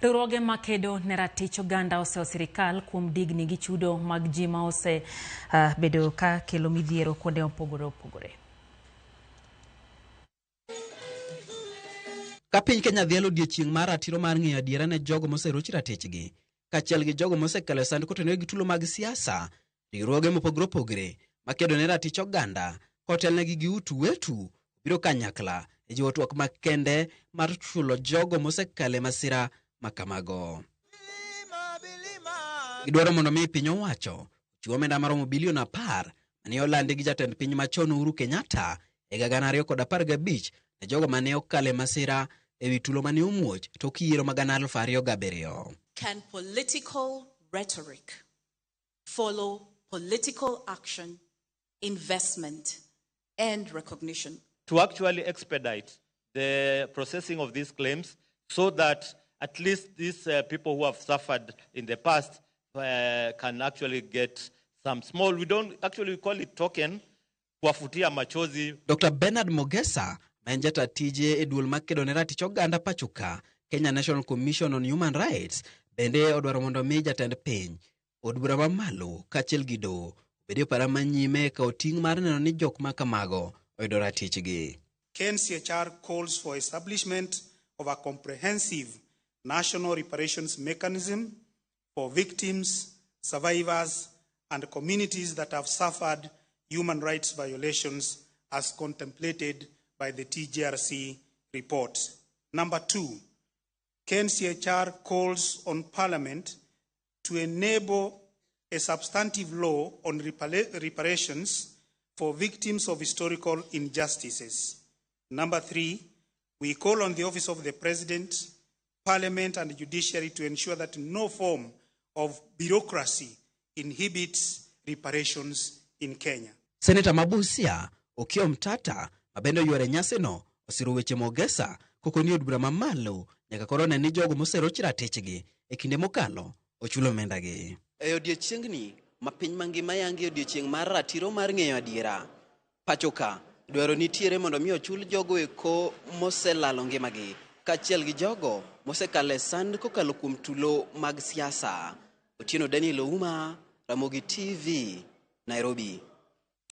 Riwruoge makedo ne ratich oganda oseyo sirikal kuom digni gi chudo mag ji ma ose bedo ka kelo midhiero kuonde mopogore opogore. Ka piny Kenya dhialo odiechieng' mar ratiro mar ng'eyo adiera ne jogo moseroch ratichgi, kaachiel gi jogo mosekalo e sand kotenore gi tulo mag siasa, riwruoge mopogore opogore makedo ne ratich oganda kotelnegi gi utu wetu biro kanyakla e jiwo twak makende mar chulo jogo mosekalo e masira makamago. Gidwaro mondo mi piny owacho ochiw omenda maromo bilion 10 mane olandi gi jatend piny machon Uhuru Kenyatta e higa 2015 ne jogo mane okalo e masira ewi tulo mane omuoch tok yiero mag 2007. Can political rhetoric follow political action, investment, and recognition? To actually expedite the processing of these claims so that at least these people who have suffered in the past can actually get some small, we don't actually call it token, kuwafutia machozi. Dr. Bernard Mogesa ma en jata tije e duol makedo ne ratich oganda pacho ka, Kenya National Commission on Human Rights, bende odwaro mondo mi jatend piny, od bura mamalo kaachiel gi doho obed e opara manyime e kawo ting' mar neno ni jok ma kamago oyudo ratichgi. KNCHR calls for establishment of a comprehensive national reparations mechanism for victims, survivors, and communities that have suffered human rights violations as contemplated by the TJRC report. Number 2, KNCHR calls on Parliament to enable a substantive law on reparations for victims of historical injustices. Number 3, we call on the Office of the President, Parliament, and the Judiciary to ensure that no form of bureaucracy inhibits reparations in Kenya. Senator Mabusia Okiya Omtatah ma bende oyuoro e nyasino osiro weche Mogesa kokoni od bura mamalo nyaka koro ne ni jogo moseroch ratichgi e kinde mokalo ochulo omendagi. E odiechiengni ma piny mangima yangi odiechieng' mar ratiro mar ng'eyo adiera, pacho ka dwaro nitiere mondo mi ochul jogo eko moselalo ngimagi kaachiel gi jogo mosekalo e sand kokalo kuom tulo mag siasa. Otieno Daniel Ouma, Ramogi TV, Nairobi.